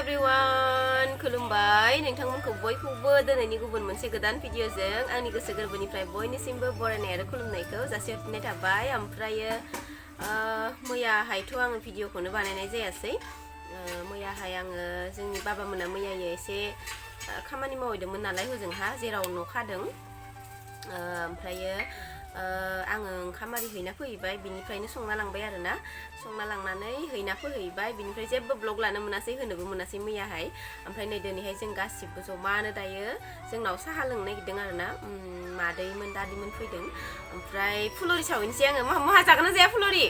everyone, खुलुमबाय नोंथांमोनखौ बयखौबो दिनैनि गुबुन मोनसे गोदान भिडिअजों आंनि गोसो गोरबोनिफ्राय बयनिसिमबो बरायनाय आरो खुलुमनायखौ जासिहरफिननाय थाबाय। ओमफ्रायो मैयाहायथ' आङो भिडिअखौनो बानायनाय जायासै। मैयाहाय आङो जोंनि बाबामोना मैयायो एसे खामानि मावहैदोंमोन नालाय हजोंहा जेराव न' खादों। ओमफ्रायो आङो ओंखाम आरि हैना फैबाय, बिनिफ्रायनो संना लांबाय आरोना। संना लांनानै हैना फैबाय, बिनिफ्राय जेबो ब्लग लानो मोनासै, होनोबो मोनासै मैयाहाय। ओमफ्राय नै दिनैहाय जों गासिबो जमानो दायो जोंनाव साहा लोंनो नागिरदों आरोना। मादैमोन दादिमोन फैदों। ओमफ्राय फुलरि सावहैनोसै आङो। माहा जागोन ना जाया फुलरि?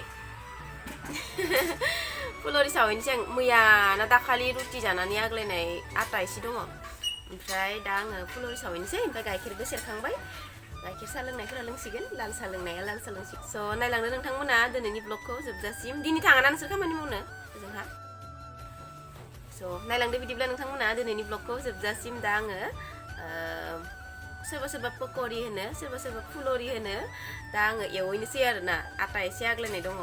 फुलरि सावहैनोसै आं। मैया ना दाखालि रुटि जानानै आग्लायनाय आटा एसे दङ। ओमफ्राय दा आङो फुलरि सावहैनोसै। ओमफ्राय गाइखेरबो सेरखांबाय। गाइखेर साहा लोंनायफोरा लोंसिगोन, लाल साहा लोंनाया लाल साहा लोंसिगोन। स' नायलांदो नोंथांमोना दिनैनि ब्लगखौ जोबजासिम। दिनै थाङाना नोंसोर खामानि मावनो जोंहा? स' नायलांदो बिदिब्ला नोंथांमोना दिनैनि ब्लगखौ जोबजासिम। दा आङो सोरबा सोरबा पक'रि होनो, सोरबा सोरबा फुलरि होनो। दा आङो एवहैनोसै आरोना। आटा एसे आग्लायनाय दङ।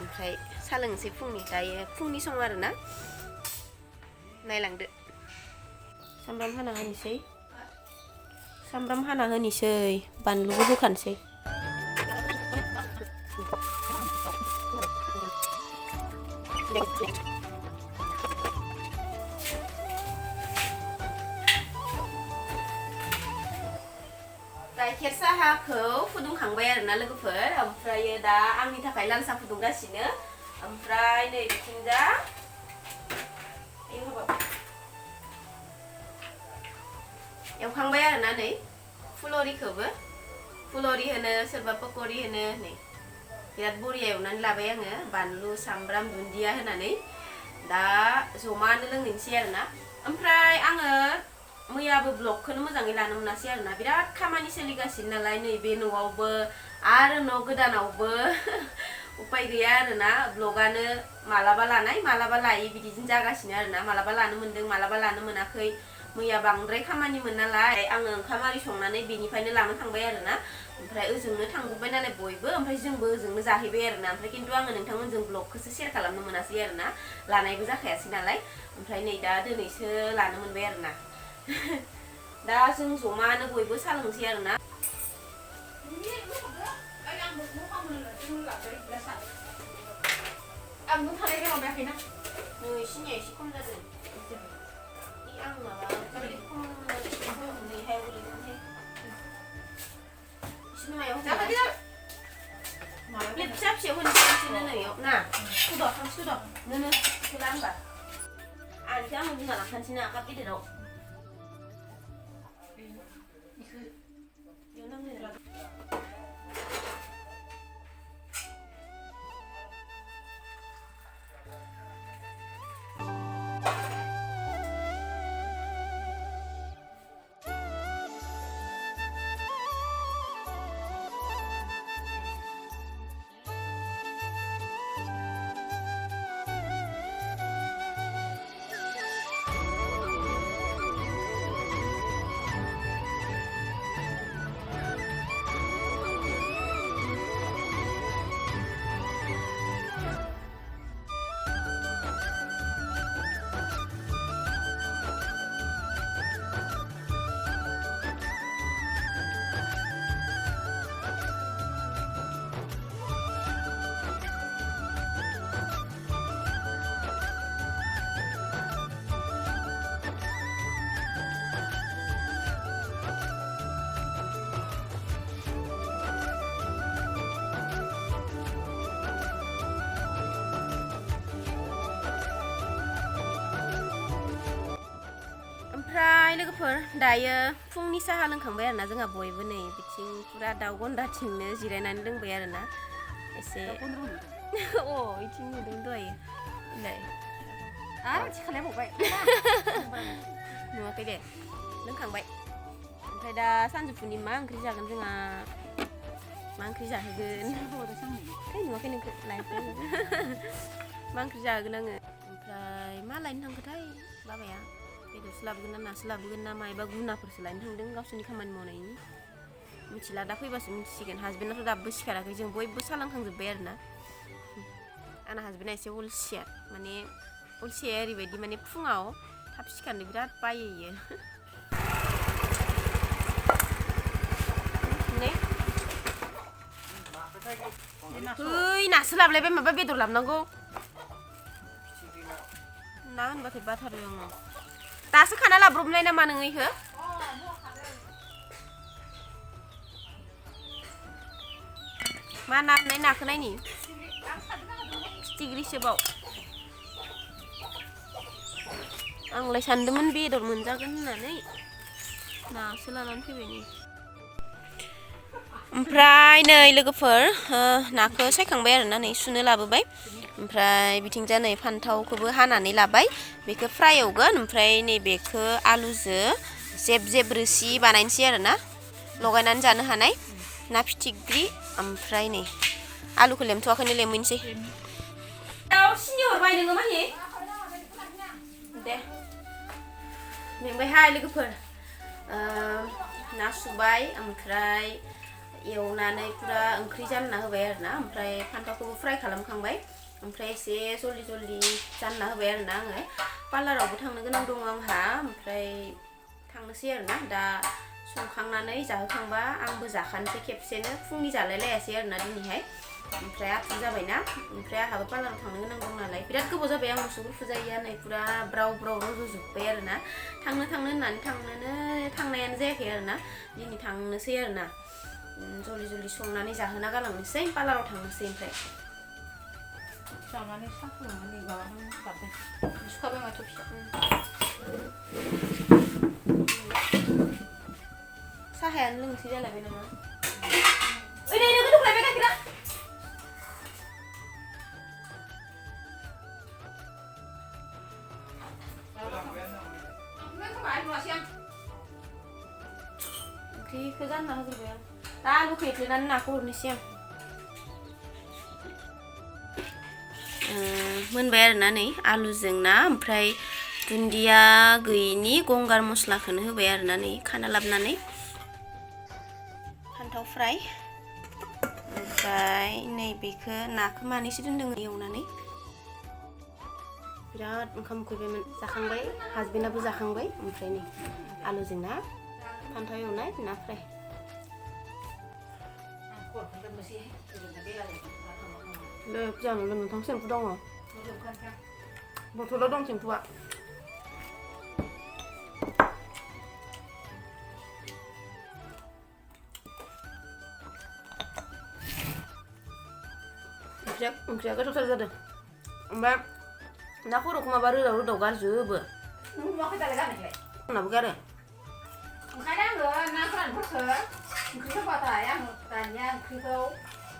ओमफ्राय साहा लोंनोसै फुंनि, दायो फुंनि सम आरोना। नायलांदो। सामब्राम हाना होनोसै, सामब्राम हाना होनोसै, बानलुबो होखानोसै। गाइखेर साहाखौ फुदुंखांबाय आरोना लोगोफोर। ओमफ्रायो दा आंनि थाखाय लाल साहा फुदुंगासिनो। ओमफ्राय नै बिथिंजा एवखांबाय आरोना नै फुलरिखौबो। फुलरि होनो, सोरबा पक'रि होनो। नै बिराद बरिया एवनानै लाबाय आङो, बानलु सामब्राम दुन्दिया होनानै। दा जमानो लोंहैनोसै आरोना। ओमफ्राय आङो मैयाबो ब्लगखौनो मोजाङै लानो मोनासै आरोना। बिराद खामानि सोलिगासिनो नालाय नैबे न'आवबो आरो न' गोदानावबो। उपाय गैया आरोना, ब्लगानो मालाबा लानाय मालाबा लायै बिदिजों जागासिनो आरोना। मालाबा लानो मोन्दों, मालाबा लानो मोनाखै। मैया बांद्राय खामानिमोन नालाय आङो ओंखाम आरि संनानै बेनिफ्रायनो लानो थांबाय आरोना। ओमफ्राय ओजोंनो थांजोब्बाय नालाय बयबो, ओमफ्राय जोंबो ओजोंनो जाहैबाय आरोना। ओमफ्राय खिन्थु आङो नोंथांमोनजों ब्लगखौसो शेयार खालामनो मोनासै आरोना, लानायबो जाखायासै नालाय। ओमफ्राय नै दा दिनैसो लानो मोनबाय आरोना। दा जों जमानो बयबो साहा लोंसै आरोना। नै सिनिया एसे खम जादों। आं माबा नैहाय गोलैदोंहाय। बिसोरनो मायाव प्लेट फिसा फिसायाव होनोसै बिसोरनो नैयाव ना। सुद' नोनो होला होनबा आंखौ आङो बुंना लांखानोसै ना काप गिदिराव। ओमफ्राय लोगोफोर दायो फुंनि साहा लोंखांबाय आरोना जोंहा बयबो। नै बिथिं पुरा दाउ गन्दाथिंनो जिरायनानै लोंबाय आरोना एसे। इथिं नुदों दहायो। आथि खालायबावबाय नुवाखै दे, लोंखांबाय। ओमफ्राय दा सानजौफुनि मा ओंख्रि जागोन जोंहा? मा ओंख्रि जाहोगोन? नुवाखै नोंखौ लाइफआव। मा ओंख्रि जाहोगोन आङो? ओमफ्राय मा लायनो थांखोथाय बाबाया? बेदरसो लाबोगोन ना नासो लाबोगोन ना मायबा गुनाफोरसो लायनो थांदों गावसोरनि खामानि मावनायनि। मिथिला, दा फैबासो मिथिसिगोन। हासबेन्डआथ' दाबो सिखाराखै। जों बयबो सा लोंखांजोब्बाय आरोना। आंना हासबेन्डआ एसे अलसिया, माने अलसिया ओरैबायदि माने फुङाव थाब सिखारनो बिराद बायो इयो ओइ नासो लाबलायबाय माबा बेदर लाबनांगौ ना होनबाथाय बाथारो आङो दासो खाना लाब्रबनाय नामा नोङो इखो मा ना नाखौ नायनि फिथिख्रिसो बाव आंलाय सानदोंमोन बेदर मोनजागोन होननानै नासो लानानै फैबाय नै ओमफ्राय नै लोगोफोर नाखौ सायखांबाय आरोना नै सुनो लाबोबाय ओमफ्राय बिथिंजा नै फान्थावखौबो हानानै लाबाय बेखौ फ्राय एवगोन ओमफ्राय नैबेखौ आलुजों जेब जेब रोसि बानायनोसै आरोना लगायनानै जानो हानाय ना फिथिख्रि ओमफ्राय नै आलुखौ लेमथ'वाखैनो लेमहैनोसै सिनि हरबाय नोङो माहि दे मेंबायहाय लोगोफोर ना सुबाय ओमफ्राय एवनानै पुरा ओंख्रि जानना होबाय आरोना ओमफ्राय फान्थावखौबो फ्राय खालामखांबाय ओमफ्राय एसे जल्दि जल्दि जानना होबाय आरोना आङो पार्लारावबो थांनो गोनां दङ आंहा ओमफ्राय थांनोसै आरोना दा संखांनानै जाहोखांबा आंबो जाखानोसै खेबसेनो फुंनि जालायलायासै आरोना दिनैहाय ओमफ्राय आथुर जाबायना ओमफ्राय आंहाबो पार्लाराव थांनो गोनां दं नालाय बिराद गोबाव जाबाय आं मुसुगुर फुजायैया नै पुरा ब्राव ब्राव रज'जोब्बाय आरोना थांनो होननानै थांनायानो जायाखै आरोना दिनै थांनोसै आरोना जल्दि जल्दि संनानै जाहोना गालांनोसै पार्लाराव थांनोसै ओमफ्राय जानानै साहा फुदुंनानै गाबाय सुखाबाय माथो फिसा साहायानो लोंसै जालायबाय नामा ओइ नै नोगो दंलायबाय गाइखेरा ओंख्रिखौ जानना होग्रोबाय आं दा आलुखौ एख्लेनानै नाखौ हरनोसै आं मोनबाय आरोना नै आलुजों ना ओमफ्राय दुन्दिया गैयिनि गंगार मस्लाखौनो होबाय आरोना नै खाना लाबोनानै फान्थाव फ्राय ओमफ्राय नैबेखौ नाखौ मानैसो दोन्दों एवनानै बिराद ओंखाम उखैबायमोन जाखांबाय हासबेन्डआबो जाखांबाय ओमफ्राय नै आलुजों ना फान्थाव एवनाय ना फ्राय दे जानो नोंथां सेम्पु दङ बथलाव दं सेम्पुआ ओंख्रिया गोथावथार जादों ओमफ्राय ना खर'खौ माबा रोदाव गारजोबो आंनाबो गारो ओंखायनो आङो ना गोरानफोरखौ ओंख्रि होबाथाय आं दानिया ओंख्रिखौ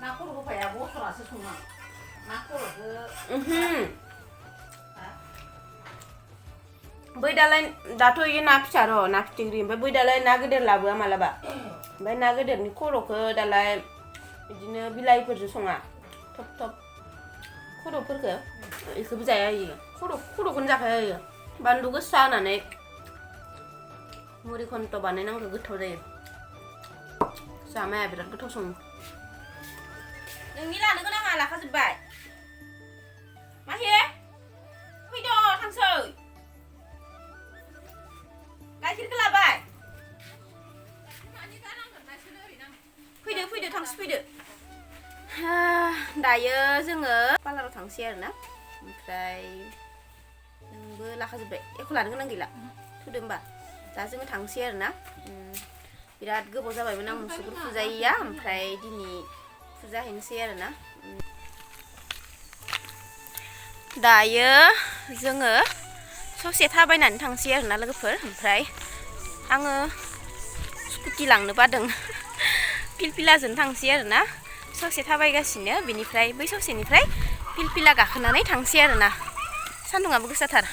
ना खर' होफाया बसरासो सङो ना खर'खौ बै दालाय दाथ' इयो ना फिसा र' ना फिथिख्रि ओमफ्राय बै दालाय ना गेदेर लाबोआ मालाबा ओमफ्राय ना गेदेरनि खर'खौ दालाय बिदिनो बिलाइफोरजों सङा थब थब खर'फोरखौ बेखौबो जाया इयो खर'खौनो जाखाया इयो बानलु गोसा होनानै मुरि घन्ट बानायनांगौ गोथाव जायो जामाया बिराद गोथाव सङो नोंनि लानो गोनाङा लाखाजोब्बाय माहि फैद' थांसै गाइखेरखौ लाबाय फैदो थांसै फैदो दायो जोङो पार्लाराव थांसै आरोना ओमफ्राय नोंबो लाखाजोब्बाय एख' लानो गोनां गैला थुदो होमबा दा जोङो थांसै आरोना बिराद गोबाव जाबायमोन आं मुसुगुर फुजायैया ओमफ्राय दिनै फुजा हैनोसै आरोना दायो जोङो ससे थाबायनानै थांसै आरोना लोगोफोर ओमफ्राय आङो स्कुटि लांनो बादों फिलफिलाजों थांसै आरोना ससे थाबायगासिनो बेनिफ्राय बै ससेनिफ्राय फिलफिला गाखोनानै थांसै आरोना सान्दुङाबो गोसाथार